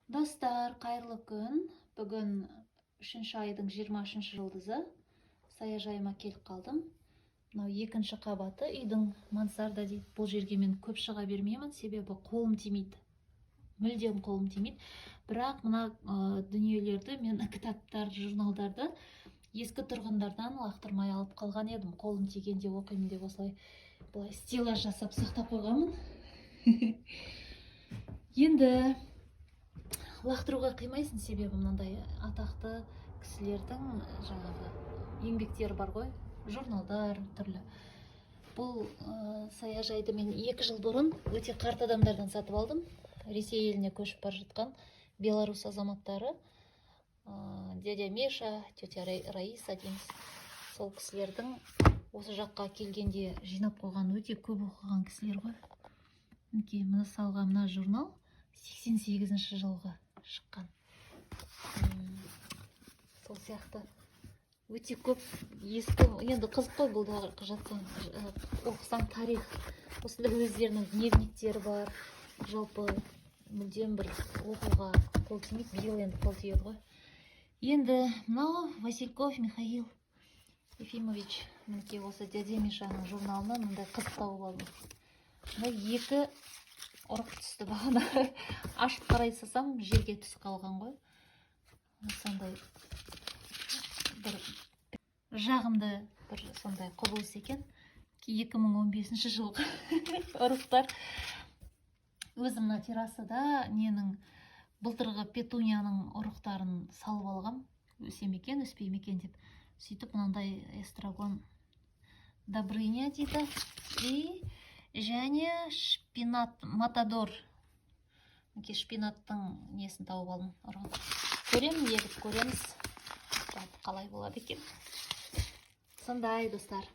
Достар, қайырлы күн! Бүгін 3-айдың 23 жұлдызы. Саяжайыма келіп қалдым. Мынау екінші қабаты үйдің, мансарда дейді. Бұл жерге мен көп шыға бермеймін, себебі қолым тимейді, мүлдем қолым тимейді. Бірақ мына дүниелерді мен, кітаптар, журналдарды ескі тұрғындардан лақтырмай алып қалған едім. Қолым тигенде оқимын деп, осылай былай стеллаж жасап сақтап қойғанмын. Енді лақтыруға қимайсың, себебі мынандай атақты кісілердің жаңағы еңбектері бар ғой, журналдар түрлі. Бұл саяжайды мен 2 жыл бұрын өте қарт адамдардан сатып алдым. Ресей еліне көшіп бара жатқан беларусь азаматтары, дядя Миша, тетя Раиса дейміз, сол кісілердің осы жаққа келгенде жинап қойған. Өте көп оқыған кісілер ғой. Мінекей, мысалға, мына журнал 88 жылғы шыққан. Сол сияқты өте көп ескі. Енді қызық қой бұл да, жатсаң, оқысаң, тарих. Осындай өздерінің дневниктері бар. Жалпы мүлдем бір оқуға қол тимейді, биыл енді қол тиеді ғой. Енді мынау Васильков Михаил Ефимович. Мінекей, осы дядя Мишаның журналынан мындай қызық тауып алдым. Мына екі ұрық түсті. Бағана ашып қарай салсам, жерге түсіп қалған ғой. Сондай бір жағымды, бір сондай құбылыс екен. 2015 жылғы ұрықтар. Өзім мына террасада ненің, былтырғы петунияның ұрықтарын салып алғам, өсе ме екен, өспей ме екен деп. Сөйтіп мынандай эстрагон Добрыня дейді и және шпинат Матадор. Мінекей, шпинаттың несін тауып алдым, ұрығын. Көремін, егіп көреміз, жалпы қалай болады екен. Сондай, достар.